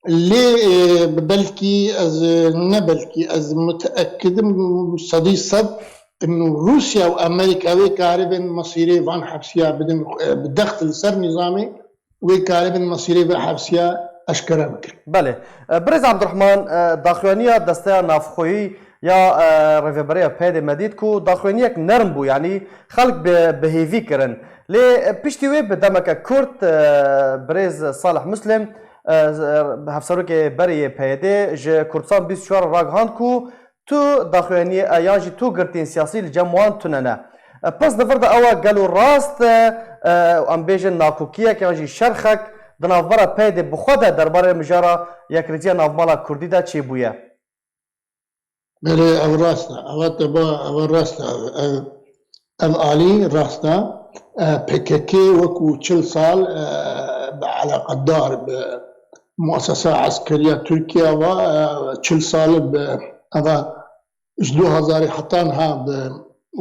Lê, e, belkî ez, ne belkî, ez muteekidim sedî sed, inu Rûsya û Amerîka wê karibin mesîrê van hepsiya bidin, e, bi dext li ser nîzamê, wê karibin mesîrê ve hepsiya eşkere bikin. Belê. E, Birêz Abdurrahman, e, daxuyaniya Desteya Navxweyî ya, e, Rêveberiya P Y D me dît ku daxuyaniyek nerm bû, yanî xelk bi, bi hêvî kirin. Lê, e, piştî wê bi demeke kurt, e, Birêz Salih Muslim, e, hevserokê berê yê P Y D ji Kurdistan bîst û çar ragihand ku tu daxuyaniyê, e, yan jî tu girtiyên siyasî li cem wan tune ne. E, pirs di vir de ew e, gelo rast e, e, em bêjin nakokiyek yan jî şerxek di navbera P Y D bi xwe de derbarê mijara yekrêziya navmala Kurdî de çêbûye? Belê, ev rast e. Ev teba, ev rast e. Ev, ev alî rast e. E, P K K wekû çil sal, e, bi eleqedar bi muessesa eskeriya Tirkiye ve, e, çil sal bi, eva ji du hezarî heta niha bi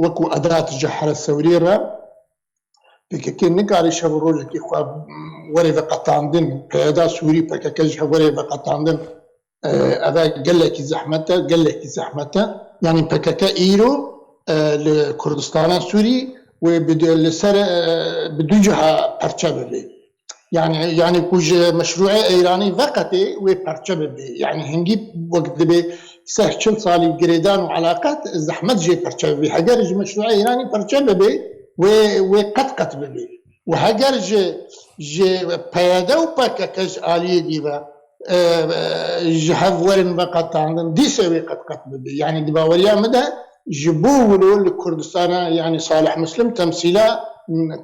wekû edat ji here sewrî re P K K nikare şev û rojekî xwe were veqetandin, P Y D Sûrî, P K K ji hev were veqetandin. E, eve gelekî zehmet e, gelekî zehmet e. Yanî P K K îro, e, li Kurdistana Sûrî wê bi du, li ser, e, bi du ciha perçe bibe. Yani, yani ku ji meşruê Îranî veqetê wê perçe bibe. Yani hingî wek dibe seh çil salî girêdan û eleqet zehmet jê perçe bibe. Heger ji meşruê Îranî perçe bibe, wê, wê qet qet bibe. Û heger ji, ji P Y D û P K K ji aliyê dî ve, e, e, ji hev werin veqetandin, dîse wê qet qet bibe. Yani di baweriya min de, ji bo wilo li Kurdistana, yani Salih Muslim temsîla,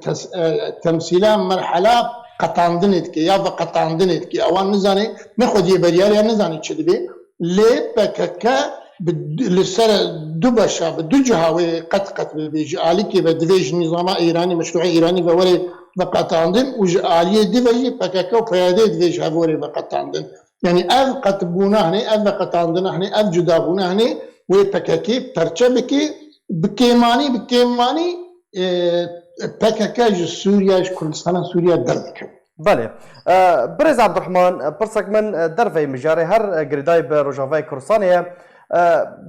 tes-, e, temsîla merhela qetandinê dike ya veqetandinê dike. Ewan nizane, ne xwediyê beriyariya nizane çi dibe. Lê P K K bi du, li ser du beşa, bi du ciha wê qet qet bibe. Ji alîkê ve divê ji nîzama Îranî, meşruê Îranî ve were veqetandin û ji aliyê dî ve jî P K K û P Y D divê ji hev were veqetandin. Yani ev qetbûna hene, ev veqetandina hene, ev cudabûna hene, wê P K K perçe bike, bi kêmanî, bi kêmanî, e, P K K ji Sûriye, ji Kurdistana Sûriye derdikeve. Belê. E, Birêz Abdurrahman, e, pirsek min, e, derveyî mijarê her, e, girêdayî bi Rojavayê Kurdistanê ye. E,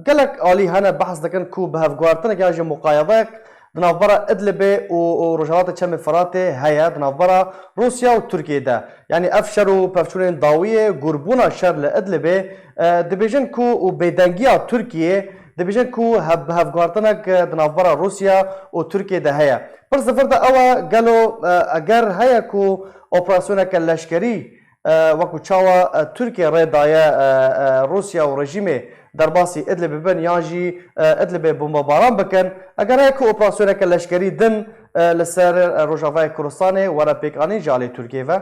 gelek alî hene behs dikin ku bi hevguhartinek ya jî muqayedeyek di navbera Idlibê û, û Rojhilatê Çemê Firatê heye, di navbera Rûsya û Tirkiyê de. Yanî ev şer û pevçûnên dawiyê, gûrbûna şer li Idlibê, e, dibêjin ku û bêdengiya Tirkiyê, dibêjin ku hev-, bi hevguhartinek, e, di navbera Rûsya û Tirkiyê de heye. Pirs di vir de ew e, gelo, e, eger heye ku operasyoneke leşkerî, e, wekû çawa, e, Tirkiye rê daye, e, e, Rûsya û rejîmê derbasî Idlibê bibin yan jî, e, Idlibê bombebaran bikin, eger heye ku operasyoneke leşkerî din, e, li ser, e, Rojavayê Kurdistanê were pêkanîn ji alî Tirkiyê ve?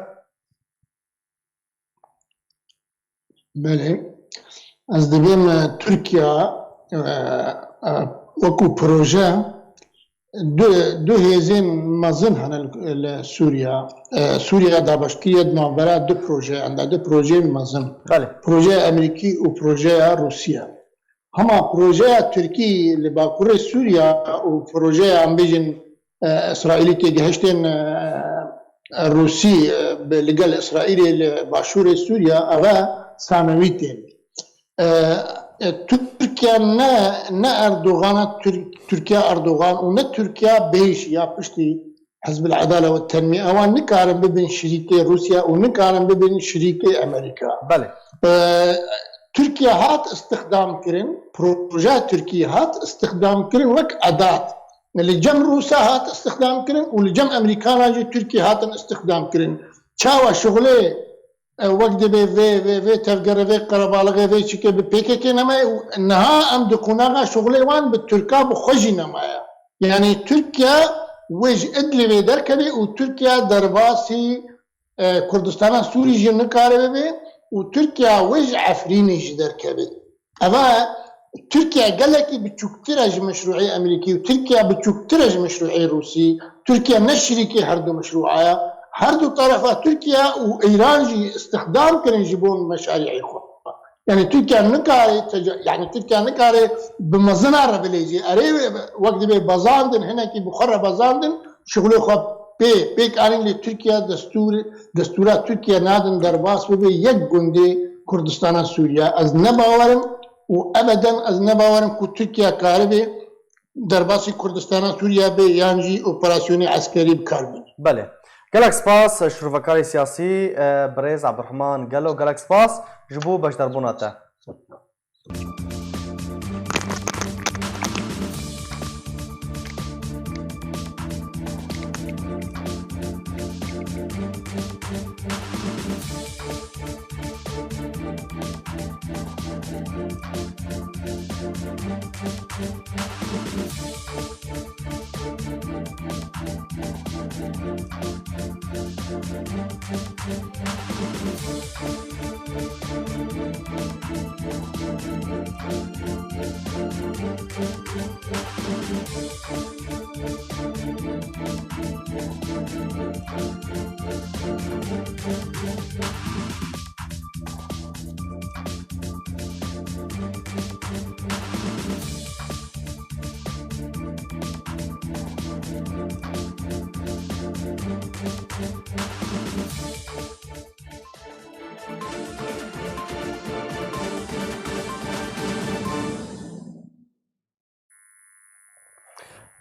Belê. Ez dibêm, e, Tirkiye, e, e, wekû proje du, du hêzên mezin hene li, li Sûriye. E, Sûriye dabeştî ye di navbera du projeyên de, du projeyên mezin. Belê. Projeya Amerîkî û projeya Rûsiye. Hema projeya Tirkî li Bakurê Sûriye û projeya, em bêjin, e, Îsraîlî têgihiştên, e, Rûsî, e, bi, li gel Îsraîlê li başûrê Sûriye, eve sanewî tên. E, e, Tirkiye ne, ne Erdogan, Tir-, Tirkiye Erdogan û ne Tirkiye bêj ya piştî Hizb el-Edale ve Tenmî, ewan nikarin bibin şirîkê Rûsya û nikarin bibin şirîkê Amerîka. Belê. E, Tirkiye hat istixdam kirin, proje Tirkiye hat istixdam kirin wek edat. Li cem Rûsa hat istixdam kirin û li cem Amerîkana jî Tirkiye hatin istixdam kirin. Çawa şuxulê, e, wek dibê vê, vê, vê tevgerê, vê qerebalixê, vê çikê bi P K K nemaye û niha em di qonaxa şuxulê wan bi Tirka bi xwe jî nemaye. Yani Tirkiye wê ji Idlibê derkeve û Tirkiye derbasî, e, Kurdistana Sûrî jî nikare bibe û Tirkiye wê ji Efrînê jî derkeve. Eva Tirkiye gelekî biçûktir e ji meşruê Amerîkî û Tirkiye biçûktir e ji meşruê Rûsî. Tirkiye ne şirîkê her du meşruaya. Her du terefa Tirkiye û Îran jî îstixdam kirin ji bo meşarîê xwe. Yani Tirkiye nikare teca-, yani Tirkiye nikare bi mezina re bilêzî. Erê wek dibe bezandin, hinekî bi xwe re bezandin, şixulê xwe pê, pêk anîn lê Tirkiye destûr, destûra Tirkiye nadin derbas bibe yek gundê Kurdistana Sûriye. Ez ne bawerim û ebeden ez ne bawerim ku Tirkiye karibe derbasî Kurdistana Sûriye be yan jî operasyonê eskerî bi kar bîne. Belê. Gelek spas, şirovekarê siyasî, e, birêz Abdurrahman Gelo, gelek spas ji bo beşdarbûna te.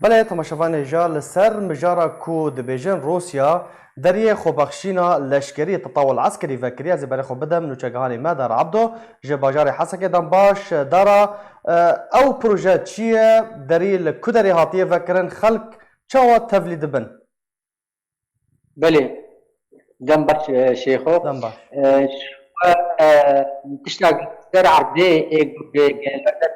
Belê, temaşevanê hêja, li ser mijara ku dibêjin Rûsya deriyê xwebexşîna leşkerî, tetawul eskerî vekiriye, ez ê berê xwe bidim nûçegihanê me Dara Ebdo ji bajarê Hesekê. Dem baş, Dara, e, ew proje çi ye? Derî li ku derê hatiye vekirin? Xelk çawa tevlî dibin? Belê. Dem baş, e, Şêxo. Dem baş. E, ş-, e, tişta ser erdê, ê, ê,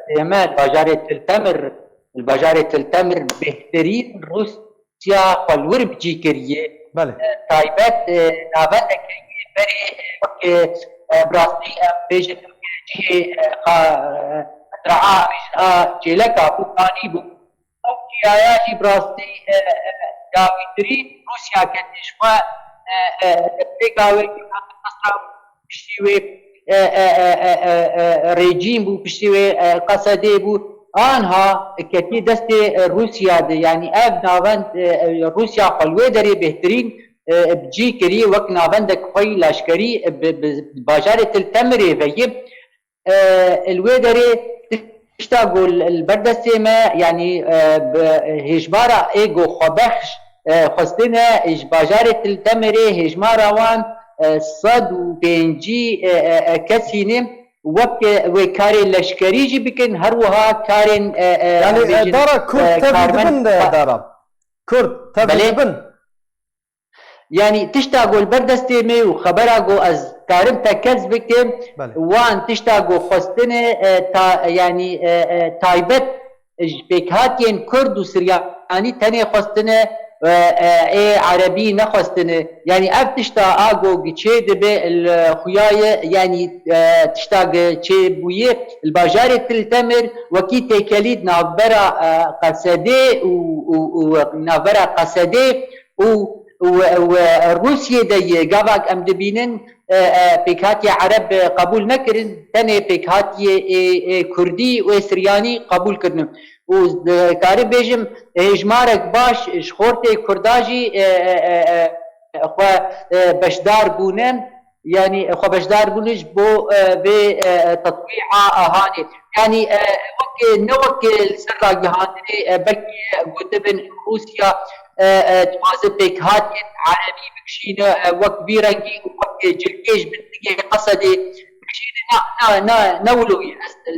ê, li bajarê Til Temir, li bajarê Til Temir bêhtirîn Rûsya xwe li wir bi cî kiriye. Belê. E, taybet, e, navendeke yê berê, e, wek, e, bi rastî em bêjin cihê, e, xa-, e, metra'a, em bêjin a çêleka bû, kanî bû. Ew çiyaya jî bi rastî, e, e, dawîtirîn Rûsya ketî ji xwe, e, e, destpêka wê piştî wê, e, e, e, e, e, e, rejîm bû, piştî wê, e, Qesedê bû. Anha ketî destê, e, Rûsya de, yanî ev navend, e, e, Rûsya xwe li wê derê bêhtirîn, e, bi cî kirî wek navendek xwe yî leşkerî, e, bi, bi, bi bajarê Til Temirê ve yî. E, li wê derê tişta ku li, li ber destê me, yanî, e, bi hêjmara ê ku xwebexş, e, xwestine, ji bajarê Til Temirê hêjmara wan, e, sed û pêncî, e, e, e, kesî ne, wek, e, wê karê leşkerî jî bikin, her wiha karên, e, e, Yanî, em bêjin, e, Dara, Kurd e, tevlî karmen-, dibin, e, Dara? Kurd tevlî Belê. dibin? Yanî tişta ku li ber destê me û xebera ku ez karim tekez bikim, Belê. wan tişta ku xwestine, e, ta-, yanî, e, e, taybet ji pêkhatiyên Kurd û Siryanî tenê xwestine, e, e, ê Erebî nexwestine. Yanî ev tişta a ku çê dibe li xuya ye, yanî, e, tişta ku çê bûye li bajarê Til Temir wekî têkelî di navbera, e, Qesedê û, û, û navbera Qesedê û, û, û Rûsiyê de yê gavak em dibînin, e, e, pêkhatiye Ereb, e, qebûl nekirin, tenê pêkhatiye ê, ê Kurdî û ê Siryanî qebûl kirine. Û, e, karim bêjim, hêjmarek baş ji xortê Kurda jî, e, e, e, e, xwe, e, beşdar bûne. Yanî, e, xwe beşdar bûne ji bo, e, vê, e, e, tetwî'a, e, hanê. Yanî, e, wek, ne wek li ser ragihandinê, e, belkî gotibin Rûsya, e, e, dixwaze pêkhatiyên Erebî bikişîne, e, wek vî rengî û wek cilkê ji bin digê Qesedê bikişîne. Na, na, na, ne wilo ye. Ez, e,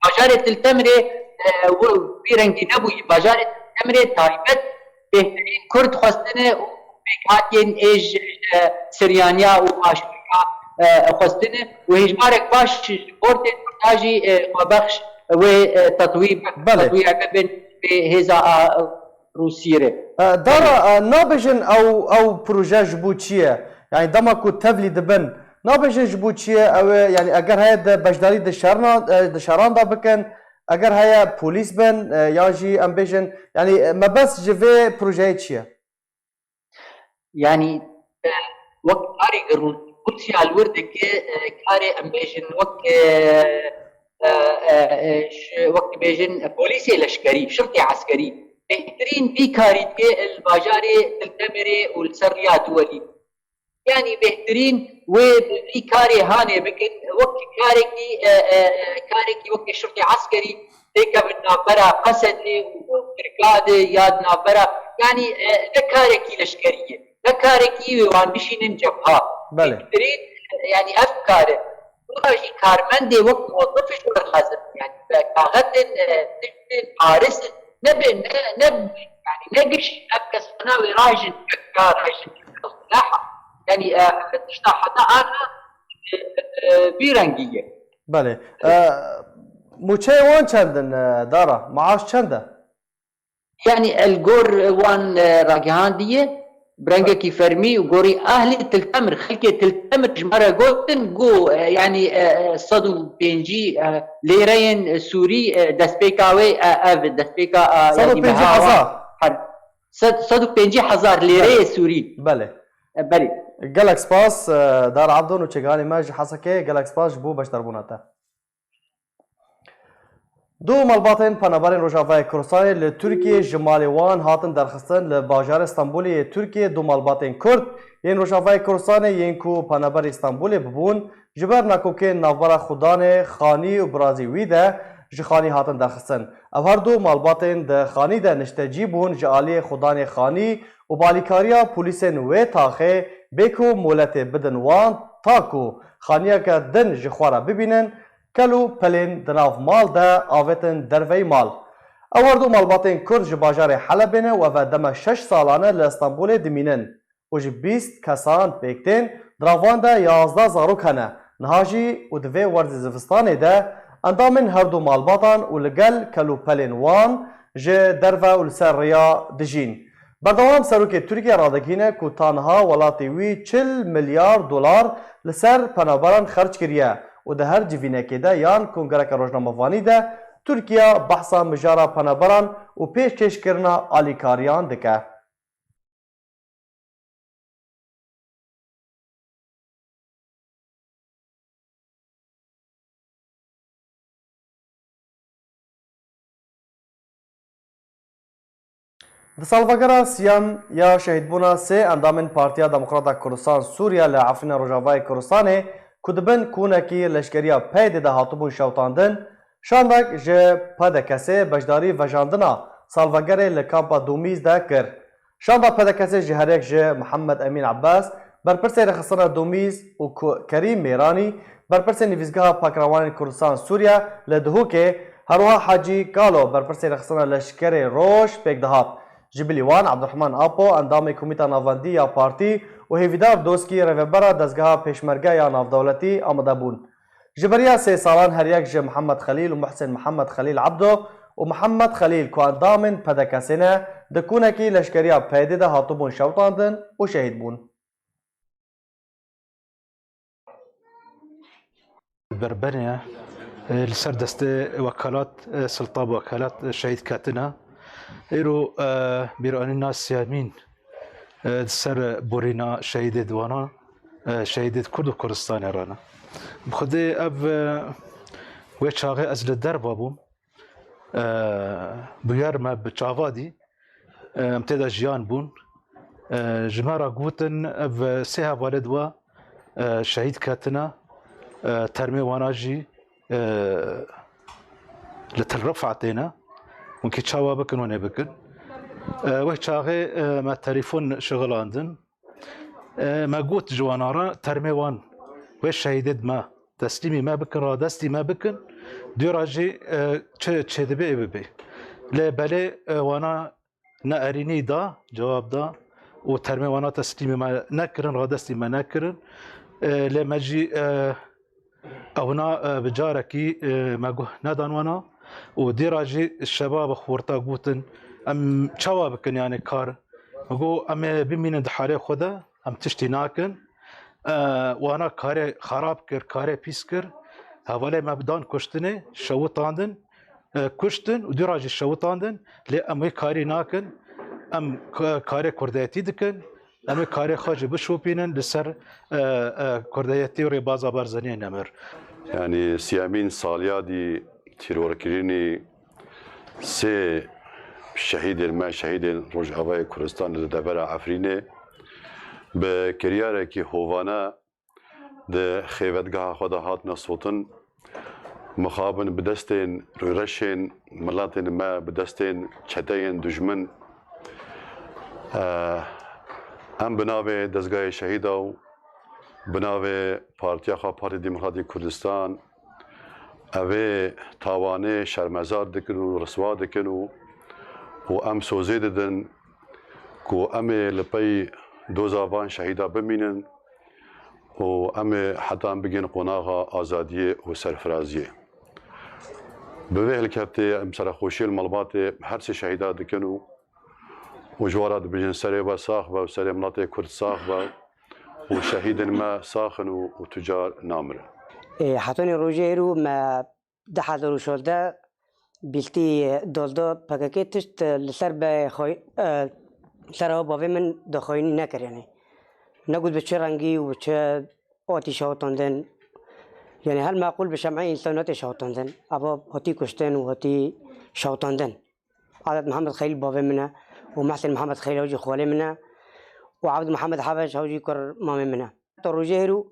bajarê Til Temirê, e, wi-, vî rengî nebûye. Bajarê Til Temirê taybet bêhtirîn Kurd xwestine û pêkhatiyên ê ji, e, Siryaniya û Aşûriya, e, xwestine û hêjmarek baş ji xortên Kurda jî, e, xwebexş wê, e, tetwî, Belê. tetwî bibin wê hêza a Rûsiyê re. E, Dara, Belê. e, nabêjin ew, ew proje ji bo çi ye? Yanî dema ku tevlî dibin, nabêjin ji bo çi ye? Ew ê, yanî eger heye de beşdarî di şerna, e, di şeran de bikin, eger heye polîs bin, e, yan jî em bêjin, yanî, e, mebest ji vê projeyê çi ye? Yanî, e, wek karê Rû-, Rûsya li wir dike, e, karê em bêjin wek, e, e, e, e, ş-, wek dibêjin, e, polîsê leşkerî, şirtê eskerî. Bêhtirîn vî karî dike li bajarê Til Temirê û li ser riya Duwelî. Yanî bêhtirîn wê bi vî karê hanê bikin, wek karekî, e, e, e, karekî wekî şirtê eskerî têkevin navbera Qesedê û Kirkadê ya di navbera, yanî, e, ne karekî leşkerî ye, ne karekî wê wan bişînin cebha. Belê. Bêhtirîn, e, yanî ev kar e. Tura jî karmendê wek muwezif ji wir lazim. Yanî be kaxetên, e, tiştên paris nebe, ne, ne, yanî ne giş ev kesana wê rajin, ka rajin silaha. Yanî, e, tişta heta ana, e, e, vî rengî ye. Belê. E, mûçeyê wan çend in, e, Dara? Maaş çend e? Yanî, el gor wan, e, ragihandiye, bi rengekî fermî û gorî ahlê Til Temir, xelkê Til Temir ji me re gotin, got, e, yanî, e, e, sed û pêncî, e, lêreyên Sûrî, e, destpêka wê, e, ev, destpêka, e, yanî, sed û pêncî hezar. Her, sed, sed û pêncî hezar lêreyê Belê. Sûrî. Belê. E, belê. Gelek spas, e, Dara Ebdo, nûçegihanê me ji Hesekê, gelek spas ji bo beşdarbûna te. Du malbatên penaberên Rojavayê Kurdistanê li Tirkiyê ji malê wan hatin derxistin. Li bajarê Stenbolê yê Tirkiyê du malbatên Kurd yên Rojavayê Kurdistanê yên ku penaberê Stenbolê bibûn, ji ber nakokên navbera Xudanê, Xanî û birazî wî de ji xanî hatin derxistin. Ev her du malbatên di xanî de niştecî bûn ji aliyê xudanê xanî û bi alîkariya polîsên wê taxê bê ku moletê bidin wan ta ku xaniyeke din ji xwe re bibînin, kel û pelên di nav mal de avêtin derveyî mal. Ew her du malbatên Kurd ji bajarê Helebê ne û ev e dema şeş salan e li Stenbolê dimînin û ji bîst kesan pêk tên, di nav wan de yazdeh zarok hene. Niha jî û di vê werzê zivistanê de endamên her du malbatan û li gel kel û pelên wan ji derve û li ser rêya dijîn. Berdewam serokê Tirkiye radigihîne ku ta niha welatê wî çil milyar dolar li ser penaberan xerc kiriye û di her civînekê de yan kongreke rojnamevanî de Tirkiye behsa mijara penaberan û pêşkêşkirina alîkariyan dike. Di salvegera siyam ya şehîdbûna sê endamên Partiya Demokrata Kurdistan Sûriye li Efrîna Rojavayê Kurdistanê ku di bin kûnekî leşkeriya P Y D'ê de hatibûn şewitandin, şandek ji P D K S'ê beşdarî vejandina salvegerê li kampa Domîz de kir. Şanda P D K S'ê ji herêk ji Mihemed Emîn Ebbas, berpirsê rêxistina Domîz û Ku-, Kerîm Mêranî, berpirsê Nivîsgeha Pakrewanên Kurdistan Sûriye li Duhokê, herwiha Hecî Kalo, berpirsê rêxistina Leşkerê Roj pêk dihat. Ji bilî wan Abdurrahman Apo, endamê Komîta Navendî ya Partî û Hêvîdar Doskî, rêvebera Dezgeha Pêşmerge ya Navdewletî amade bûn. Ji beriya sê salan her yek ji Mihemed Xelîl û Muhsin Mihemed Xelîl Ebdo û Mihemed Xelîl ku endamên P D K S'ê ne, di kûnekî leşkeriya P Y D'ê de hatibûn şewitandin û şehîd bûn. Berberê ye, e, li ser destê wekalat, e, silta bi wekalat, e, şehîd ketine. Îro, e, bîranîna siyemîn, e, di ser borîna şehîdê di wana, e, şehîdê di Kurd û Kurdistanê re ne. Bi xwedê ev, e, wê çaxê ez li derva bûm. E, bûyer me bi çava dî, e, em tê de jiyan bûn. E, ji me re gotin ev sê hevalê di we, e, şehîd ketine, e, termê wana jî, e, li Til Rifetê ne. Hûn kî çawa bikin, hûn ê bikin. E, wê çaxê, e, me telefon şixilandin. E, me got ji wana re termê wan wê şehîdê di me teslîmî me bikin, radestî me bikin. Dûra jî, e, çi çêdibe ê bibe. Lê belê, e, wana ne erînî da, cewab da û termê wana teslîmî me nekirin, radestî me nekirin. E, lê me jî, e, ewna, e, bi carekî, e, me guh nedan wana û dîra jî şeba bi xorta gotin, em çawa bikin, yani kar? Me got, em ê bimînin di halê xwe de, em tiştî nakin. E, wana karê xerab kir, karê pîs kir. Hevalê me dan kuştinê, şewitandin, e, kuştin û dûra jî şewitandin. Lê em wê karî nakin. Em k-, karê kurdayetî dikin. Em ê karê xwe jî bişopînin li ser, e, e, kurdayetî û rêbaza Barzaniyê nemir. Yanî siyemîn saliyadî tîrorkirinî sê şehîdên me, şehîdên Rojavayê Kurdistanê li devera Efrînê bi kiryarekî hovane di xêvetgeha xwe de hatine sotin, mixabin bi destên reşên miletên me, bi destên çeteyên dijmin, eh, em bi navê Dezgahê Şehîda û bi navê Partiya xwe, Partiya Demokratîk Kurdistan, evê tawanê şermezar dikin û riswa dikin û, û em sozê didin ku em ê li pey doza van şehîda bimînin û em ê heta em bigihên qonaxa azadiyê û serfiraziyê. Bi vê hilkeftê em serexweşiyê li malbatê her sê şehîda dikin û, û ji we re dibêjin serê we sax be û serê miletê Kurd sax be û şehîdên me sax in û, û tu car namirin. Ê, hetanî rojê îro me du hezar û şazdeh bîltî dal da P K K, tişt li ser be xwe, e, ser ew bavê min daxwayînî nekir, yanî negot bi çi rengî û bi çi hatî şewitandin. Yanî her meqûl bi şemê însan hatî şewitandin. Eva hatî kuştin û hatî şewitandin. Ebd Mihemed Xelîl bavê min e û Mehsên Mihemed Xelîl ew jî xwalê min e û Ebd Mihemed Hebeş ew jî kur mamê min e. Heta rojê hêro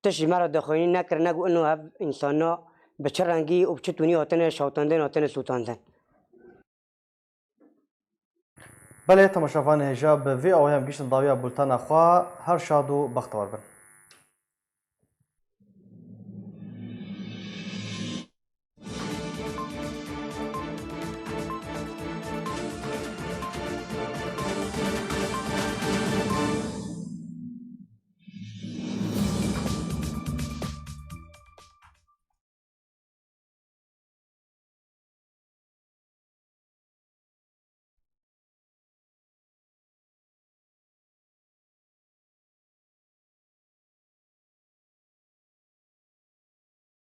tişt ji me re daxwînî nekirine ku ino ev însana Bi çi rengî û bi çi tûnî hatine şawtandin, hatine sûtandin? Belê, temaşevanê hêja, bi vî awayê em gihîştin dawiya bultena xwe. Her şad û bextewar bin.